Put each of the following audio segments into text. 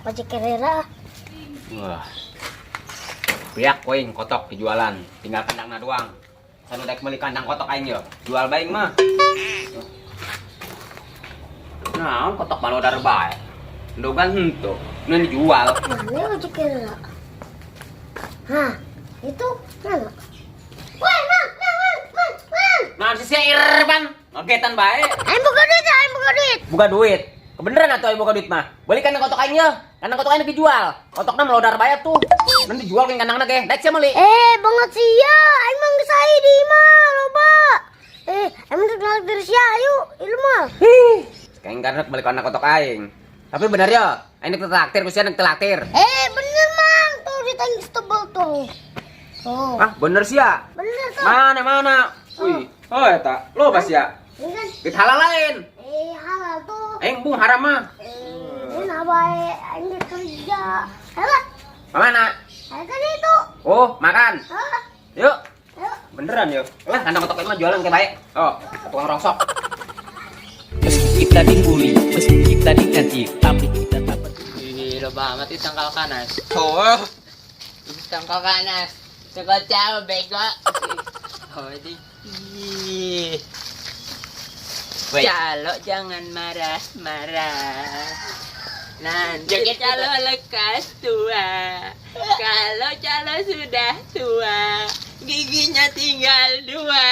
Ojek kerera. Wah. Beak poing kotok dijualan, tinggal kandangna doang. Sanu daek meuli kandang kotok aing yo, jual bae mah. Nah, kotok malodar bae. Endogan henteu, nu dijual. Mana ojek kerera? Hah, itu mana? Wah, mang, mang, mang, mang, mang. Nah, si sia Irfan, ngagetan bae. Aing boga duit, aing boga duit. Buka duit. Kebeneran atuh aing boga duit mah. Beli kandang kotok aing ye. Kandang kotok aing dijual. Kotokna melodar bae tuh. Nanti dijual ke kandangna ge. Daek sia meuli. Eh, banget sih ya. Aing mah geus aya di imah, loba. Eh, aing mah traktir sia, ayo, ilu mah. Hih, kayak karena beli kandang kotok aing. Tapi bener ya, aing nek traktir ku sia nek traktir. Eh, bener mang, tuh di tangis tebel tuh. Oh, Ah, bener sia. Bener tuh. Mana mana? Wih, oh eta, loba sia. Ini kan, Duit halal lain. Eh halal tuh. Aing bung haram mah. Eh, ini apa? Aing kerja. Ayo, Mana? Ayo kan itu. Oh, makan. Hah? Yuk. Ayo. Beneran yuk. Lah, kandang kotok aing mah jualan kayak baik. Oh, tukang rongsok. Meski kita dibully, meski kita dicaci, tapi kita tak peduli. Ih, lo banget itu tangkal kanas. Oh. Ih, tangkal kanas. Tangkal jauh bego. Oh, ini. Ih. Calo jangan marah-marah. Nanti calo lekas tua. Kalau calo sudah tua, giginya tinggal dua.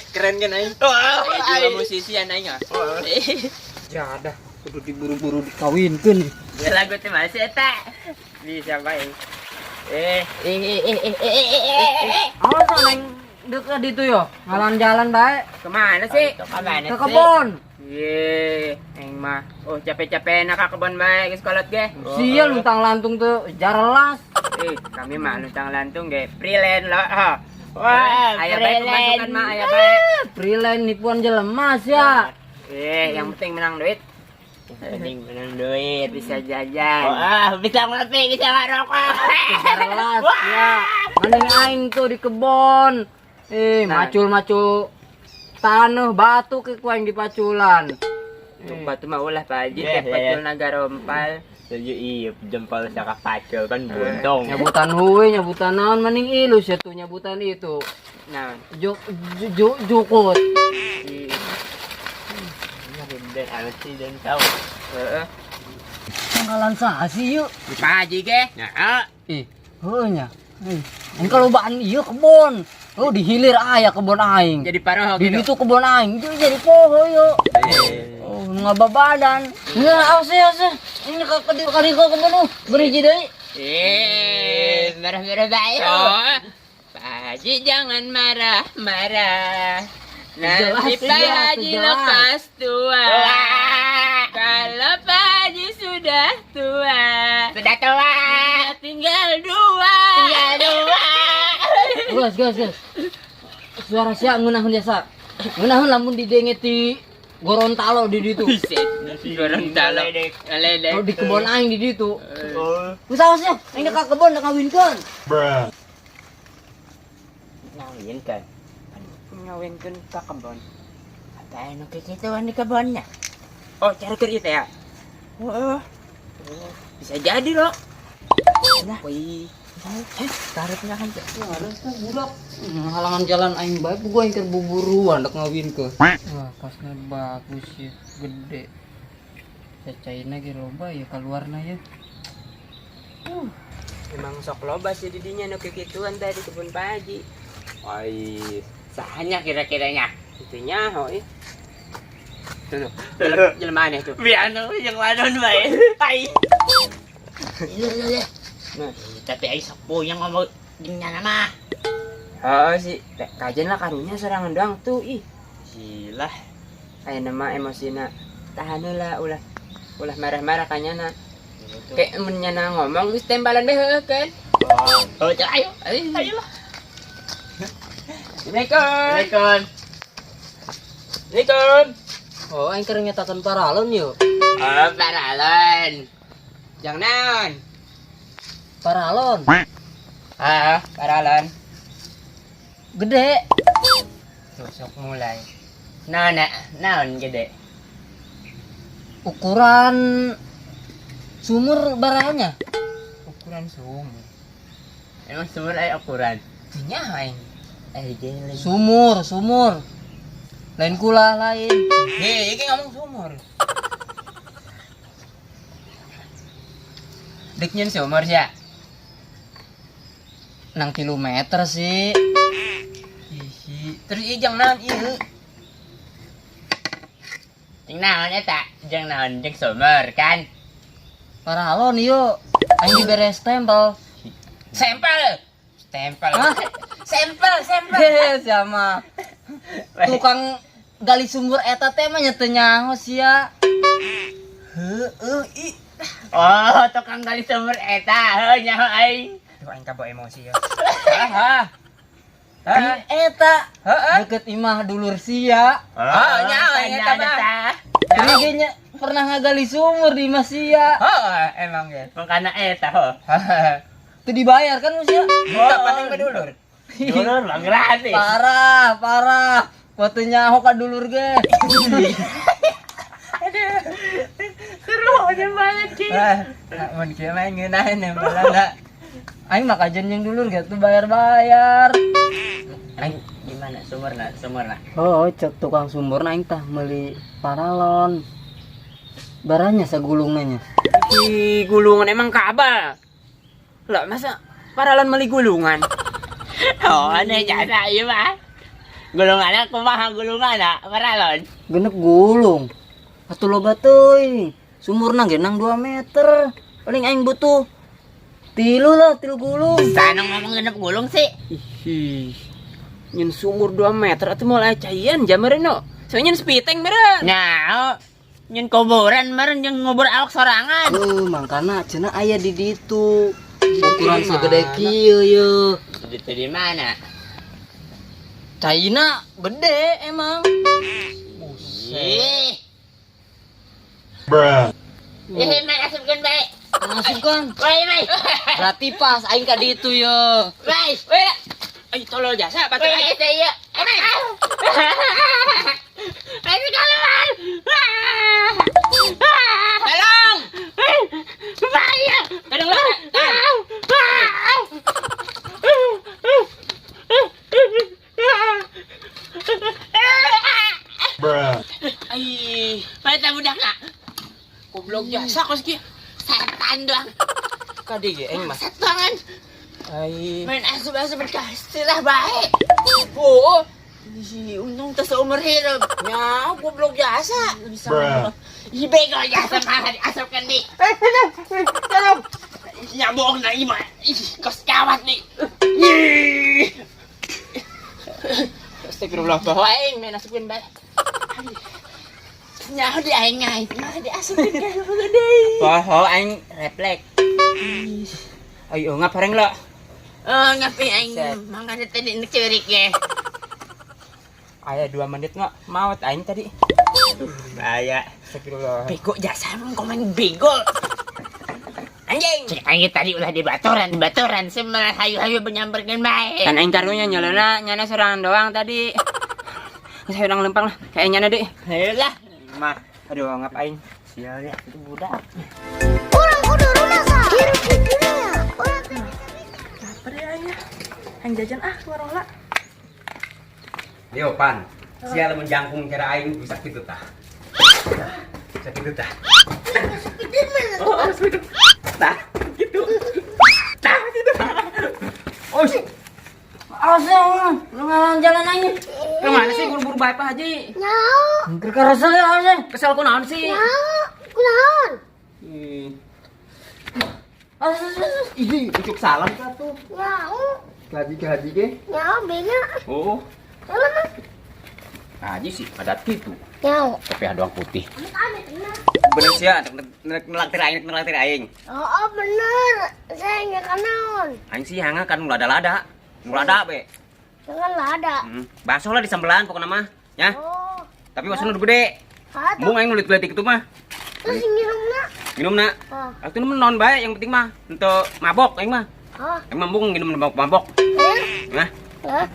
Keren kan aing? Oh, juga musisi aing ah. Jadah, kudu diburu-buru dikawinkeun. Lagu teh masih eta. Bisa bae. Eh, eh, eh, eh, eh, eh, eh, eh, eh. Awas neng deket ditu yo, ngalan jalan bae. Kemana sih? Kemana Ke kebon. Ye, aing mah. Oh, capek-capek enak ka kebon bae geus kolot ge. Sia luntang lantung tuh jarelas. Eh, kami mah luntang lantung ge freelance lo. Wah, aya bae pemasukan mah aya bae. Freelance nipuan jelema sia. Eh, yang penting menang duit. Yang penting menang duit, bisa jajan. Wah, bisa ngopi, bisa ngerokok. Jarelas ya. Mending aing tuh di kebon. Eh, Nah. macul-macul tanah batu ke ku aing dipaculan. Tuh batu mah ulah Pak Haji, tiap pacul naga rompal. Setuju iya jempol saka pacul kan buntung. Nyabutan huwe, nyabutan naon mending ilus ya tuh nyabutan itu. Nah, Ju, ju, jukut. Dan alat sih dan tahu. Heeh. Tanggalan sah sih yuk. Di Pak Haji ge. Nah, Ih, heuh nya. Ih, ini kalau baan ieu kebon. Oh, di hilir aya kebon aing. Jadi paroho Di gitu. ditu kebon aing itu jadi poho yo. Oh, ngababadan. Nggak, awas ya, awas ya. Ini ke ke ke ke kebon berhiji deui. Eh, marah-marah bae. Oh. Pak Haji jangan marah-marah. Nanti Jelas, Pak iya, Haji jelas. lepas tua. Kalau Pak Haji sudah tua. Sudah tua. Tinggal dua. Tinggal dua. Gas, gas, gas. Suara sia ngeunahun jasa. Ngeunahun lamun didenge ti Gorontalo di ditu. Gorontalo. Ngaledek. Oh, di kebon aing di ditu. Geus awas ya, aing ka kebon da ngawinkeun. Ngawinkeun. Ngawinkeun ka kebon. Apa anu kikituan di kebonnya? Oh, cari kerja ya? Oh, bisa jadi loh. Nah, wih. Tariknya kan budak. Halangan jalan aing bae gua aing keur buburuan dek ngawinkeun. Wah, pasnya bagus ya, gede. Cacaina ge loba ya kaluarna ya. Emang sok loba sih didinya nu kikituan tadi kebun Pak Haji. Ai, Sahanya kira-kiranya. Itunya, oh ih. Tuh, tuh. Jelema, jelema aneh tuh. Biar anu yang wadon bae. Ai. Nah, tapi ai sok puyeng ngomong jeung mah. Oh sih, kajian lah karunya serangan doang tuh ih. Gila. Kayak nama emosina. Tahan lah ulah ulah marah-marah kanyana. Kayak mun nyana ngomong geus tembalan deh heuh kan. Oh, ayo. Ayo. Ayo lah. Assalamualaikum. Assalamualaikum. Assalamualaikum. Oh, aing keur nyetakeun paralon yo. Oh, paralon. Jangan naon. Paralon. Ah, paralon. Gede. Tuh, sok mulai. Naon, naon gede. Ukuran sumur baranya. Ukuran sumur. Emang sumur aya ukuran? Nya aing. Eh, gini. Sumur, sumur. Lain kula lain. Hei, iki ngomong sumur. Dek nyen sumur ya. Nang kilometer sih. Ih, terus ieu jang naon ieu? Jang naon eta? Jang naon jeung sumur kan? Paralon yo. Aing dibere stempel. Sampel. Stempel. Hah? Sampel, sampel. Hehe, sama. Tukang gali sumur eta teh mah nya teu nyaho sia. Heeh, ih. Oh, tukang gali sumur eta, heuh nyaho aing. Tuh aing kabawa emosi ya. Haha. Di eta Heeh. deket imah dulur sia. Oh, nyaho aing eta mah. Jadi kayaknya pernah ngagali sumur di imah sia. Heeh, emang ya. Mangkana eta ho. Itu dibayar kan sia? Buka paling bedulur. Dulur bang gratis. Parah, parah. Waktu nyaho ka dulur ge. Seru aja banget ki. Mun kieu mah ngeunaheun nempelan. Aing mah kajian jeung dulur ge tuh bayar-bayar. Aing gimana sumurna, sumurna? Oh, cek tukang sumur aing tah meuli paralon. Baranya sagulungna nya. Di gulungan emang kabel. Lah masa paralon meuli gulungan? Oh, aneh jasa ieu mah. Gulunganna kumaha gulunganna paralon? Genep gulung. Atuh loba teuing. Sumurna ge nang 2 meter. Paling aing butuh tilu lah, tilu gulung. Sana ngomong genep gulung sih. Ih. Nyen sumur 2 meter atuh moal aya caian jameureun no. Soalnya nyen sepiteng meureun. Nah, nyen kuburan meureun jeung ngubur awak sorangan. Heuh, mangkana cenah aya di ditu. Ukuran segede kieu ye. Itu di mana? Caina gede emang. Ih. Ih, mai asupkeun bae. Masukkan. Woi, mai. Berarti pas aing ka ditu ye. Woi. Weh, ay tolol jasa batur Woi, aing. eta ieu. Ayo keluar. Tolong. Bahaya. Tolong lah. Ai, Mana budak nak? goblok jasa kos kieu. Setan doang. Kade ge aing mah. Setangan. Ai. Main asup-asup berkasih lah baik. Oh, Ih, untung teu seumur hidup. nya goblok jasa. Bisa. Ih, bego jasa malah diasupkeun di. Tolong. Nya bohong na ima. Ih, kos kawat nih. Ih. Astagfirullah, bahwa aing main asupkeun bae. Nyaho di aing aing mah diasupkeun ka deui. Poho aing refleks. Ayo ngap hareng lo. Oh, ngapi aing Set. mangana tadi nu ceurik ge. Aya 2 menit nggak maut aing tadi. Bahaya. Astagfirullah. Bego jasa emang komen bego. Anjing. Cek aing tadi ulah di baturan, baturan sih malah hayu-hayu menyamperkeun bae. Kan aing karunya nyelena nyana sorangan doang tadi. Saya urang lempang lah kayak nyana deh. Ayo lah. Mah, aduh ngapain? Sial ya, itu budak. Urang kudu rumasa. Hirup di dunia. Urang teh Lapar ya aing. Aing jajan ah ke warung lah. Yo pan, sia lamun jangkung cara aing bisa kitu tah. Bisa kitu tah. Spiderman. Oh, gitu. Tah, gitu. Tah, gitu. Oh, Awas ya, lu ngalang jalan aing. Kemana sih buru-buru bae Pak Haji? Nyaho. Keur kesel ya awas ya. Kesel ku naon sih? Nyaho. Kunaon? Awas, awas, awas. Ih, ucuk salam ka tuh. Nyaho. Gaji-gaji ge. Nyaho bega. Oh, Salam ah. haji sih adat gitu. Nyaho. Tapi doang putih. Amit amit bener. Bener sia, nelaktir aing, nelaktir aing. Oh, bener. Saya nggak kenaon. Aing sih hanga kan lada-lada. Lada be. Jangan lada. Bakso lah di sambelan pokoknya mah, ya. Oh. Tapi bakso nu gede. Atau Mung aing nulit geletik itu mah. terus minumna. Minum nak. Ah. Aku nu non bae yang penting mah untuk mabok aing mah. Ah. Aing mah mung minum mabok-mabok. Ya. Nah. Ya.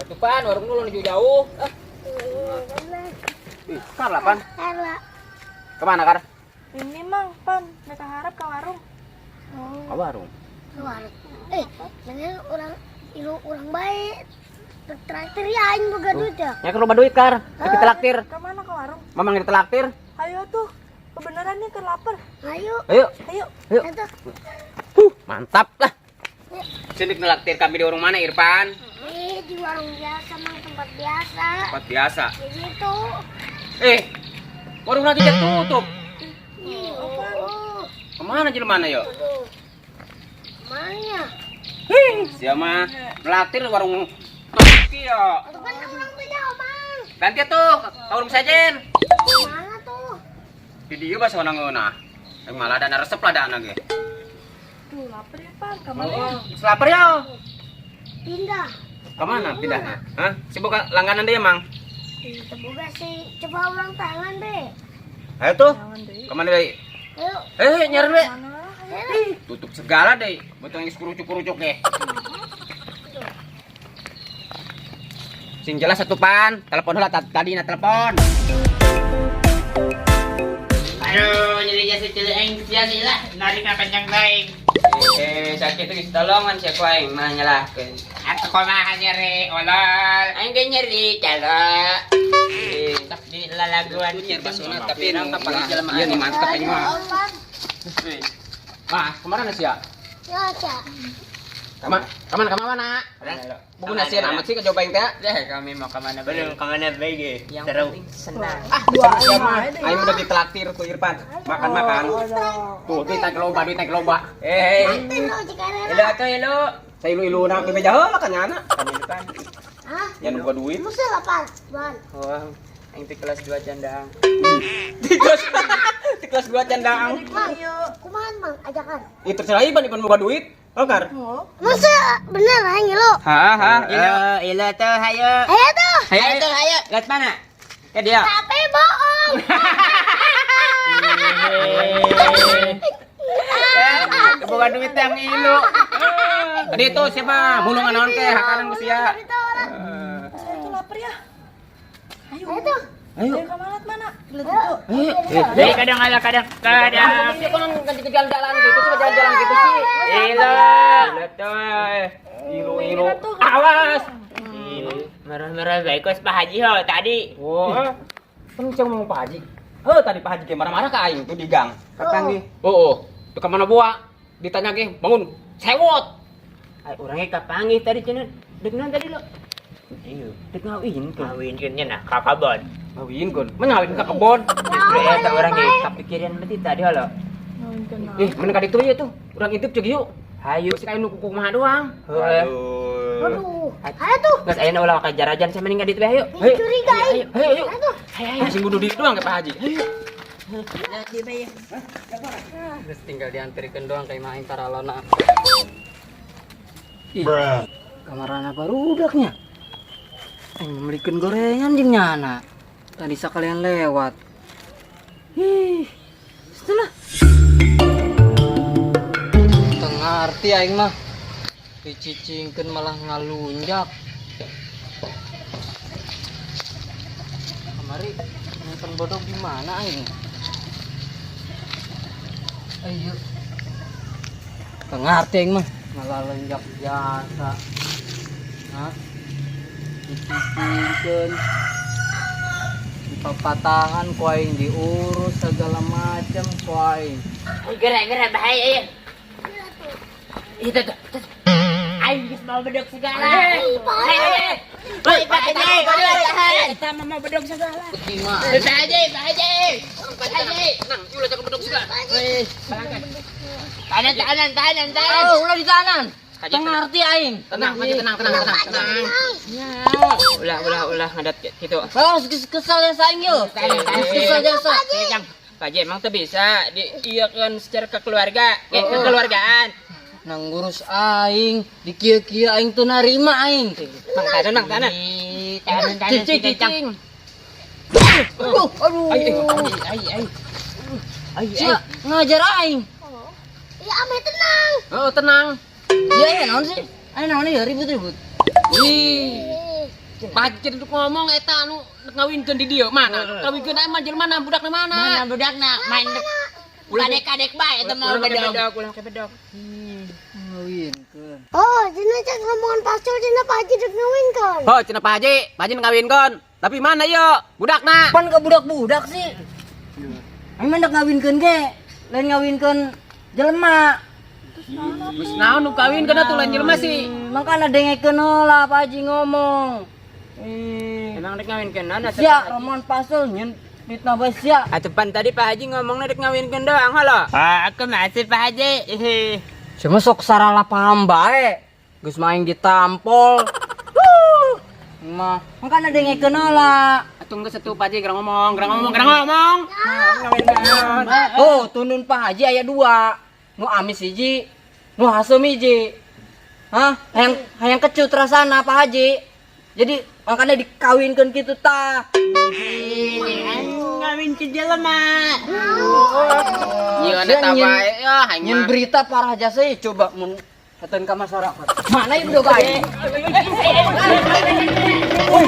Tuh pan, warung dulu jauh. Ah. Bener. Ih, Karla pan. Karla. Kemana Kar? Ini Mang, Pan, mereka harap ke warung. Oh, Ke warung. ke warung. Eh, bener orang ilu orang baik. Traktir ya aing boga duit ya. Ya ke loba duit Kar. Tapi telaktir. Ke mana ke warung? Mamang ditelaktir. Ayo tuh. Kebenaran nih ke lapar. Ayo. Ayo. Ayo. Ayo. Ayo. Huh, mantap lah. Sini nelaktir kami di warung mana Irfan? Eh, di warung biasa, Mang, tempat biasa. Tempat biasa. Di situ. Eh, warung lagi tutup. Ih, oh. Kemana jelema yo? Aduh. Mana ya? Hih, siapa melaktir warung Turki ya. Atau kan orang beda, Mang. Ganti tuh, ke warung sajen. Mana tuh? Di dia bahasa orang ngeunah. Malah dana resep lah dana ge. Tuh, lapar ya, Pan. Ke mana ya? Oh, lapar ya. Pindah. Kemana pindahnya? Hah? Sibuk langganan dia, Mang? Semoga sih coba ulang tangan deh. Ayo tuh. Jangan deh. Kemana deh? Ayo. Eh, nyari deh. Mana lah? Ayo. Tutup segala deh. Betul yang kerucuk-kerucuk deh. Sing jelas satu pan, telepon lah tadi na telepon. Aduh, nyeri jasa cilik aing sia lah, narik na panjang baik. Eh, sakit geus tolongan sia ku aing mah nyalahkeun. Atuh kumaha nyeri olol. Aing ge nyeri calo. Eh, Tak di lalaguan Nyer basona tapi tapi nang kapanggih jelema Iya nih mantap ini mah. Pan. Mah, kemana sih ya? Ya, Cak. Kemana kemana mana? Buku nasi amat sih ke coba teh. Ya, kami mau kemana belum kemana baik Yang Seru. penting senang. Ah, siapa? Aing udah ditelaktir tuh Irfan. Makan-makan. Tuh, duit naik loba, duit naik loba. Eh, Traktir lo jika Elo atuh elo. saya ilu-ilu nak di meja heula kan nyana. Hah? Ya nu boga duit. Musuh lah, Pan. Pan. Wah, aing teh kelas 2 candang. Di kelas 2 candang. Mang, kumaha Mang ajakan. Itu terserah Iban Iban boga duit. Oh, Kar. Musuh bener aing lo. Ha ha, Elo, elo tuh hayo. Ayo tuh. Hayo tuh hayo. Lihat mana? Ke dia. Tapi bohong. Boga duit yang ilu. Tadi itu siapa? Mulungan naon teh hakanan ku sia. Saya tuh lapar ya. Ayo. Ayo tuh. Ayo. Ayo ke mana? Mana? Lihat itu. Eh, kadang ala kadang kadang. Sih konon ke jalan-jalan gitu sih, ke jalan-jalan gitu sih. Elo. Elo tuh. Ilu ilu. Awas. Marah-marah baik kos Pak Haji ho tadi. Wah. Kan saya ngomong Pak Haji. Heh, tadi Pak Haji ge marah-marah ke aing tuh di gang. Kapan nih? Oh, oh. Tuh ke mana buah? Ditanya ge, bangun. Sewot. Ay, orangnya kapanggih tadi cenah. Dek naon tadi lo? Iya, dek ngawin tuh. Ngawin nya nah, ka kebon. Ngawin gon. Mengawin ke kebon. Justru ya tak orang ge kapikiran berarti tadi halo. Eh, mana ka ditu ieu tuh? Urang intip ceuk yuk. Hayu. Sik aya nu kumaha doang. Heuh. Aduh. Ayo tuh. Geus ayeuna ulah ka jarajan sama ning ka ditu hayu. Ayo. Curiga aing. Ayo, ayo. Ayo tuh. Hayu hayu. Sing bunuh diri doang ke Pak Haji. Ayo. Geus tinggal diantarikeun doang ka imah aing paralona. Ih, kamarana barudaknya. Aing meulikeun gorengan jeung nyana. Tadi sekalian lewat. Ih, setelah. Teu ngarti aing mah. Dicicingkeun malah ngalunjak. Kamari nyimpen bodoh di mana aing? Ayo. Teu ngarti aing mah. Malah lonjak biasa. Hah? Dicicingkeun. Dipapatahan ku aing diurus segala macam ku aing. Gerak-gerak bahaya ya. Itu tuh. Aing geus mau bedog segala. Hei, Pak Haji, Eta mah mau bedog segala. Di mana? Pak Haji, Pak Haji. Pak Haji. Nang, ulah jangan bedog segala. Tahanan, tahanan, tahanan, tahanan. Oh, ulah ditahanan. Teu ngarti aing. Tenang, Haji, tenang, tenang, tenang, tenang. Ulah, ulah, ulah ngadat gitu. Oh, kesel ya saing yo. Kesel jasa. Pak Haji emang tuh bisa diiyakan secara kekeluarga, kekeluargaan. Nang ngurus aing, dikieu-kieu aing teu narima aing. Nang tahanan, nang tahanan. Tahanan, tahanan, Cicing, cicing. Aduh, aduh. Ay, Ai, ai. Ai, Sia, ngajar aing. Ya ame tenang. Oh, tenang. Iya, iya naon sih? Aing naon ya ribut-ribut. Ih. Pak Haji duduk ngomong eta anu ngawinkeun di dieu mana? Ngawinkeun aya mah jelema mana budakna mana? Mana budakna main kadek-kadek bae eta mah Ulah make bedog. bedog, ulah make bedog. Ngawinkeun. Oh, cenah cek rombongan pastor cenah Pak Haji dek ngawinkeun. Oh, cenah Pak Haji, Pak Haji ngawinkeun. Tapi mana yo budakna? Pan ke budak-budak sih. Aing mah hendak ngawinkeun ge, lain ngawinkeun jelema. Geus naon nu kawinkeun atuh lain jelema sih. Makana dengekeun heula Pak Haji ngomong. Eh, Emang dek ngawinkeun naon atuh? sia rombongan pastor nyen fitnah bae sia. Atuh pan tadi Pak Haji ngomongna dek ngawinkeun doang halo. Ah, aku masih Pak Haji. Cuma sok sarala paham bae. Geus main ditampol. Huh. Mah, makana dengekeun heula. Atuh geus atuh Pak Haji gerang ngomong, gerang ngomong, gerang ngomong. Oh, tunun Pak Haji aya dua. Nu amis hiji, nu haseum hiji. Hah? Hayang hayang kecut rasana Pak Haji. Jadi makanya dikawinkeun kitu tah. Ngawin ke jelema. Ieu eta bae ya aing Nyen mah. berita parah jasa ya coba mun hateun ka masyarakat. Mana ieu bedog aing? Woi,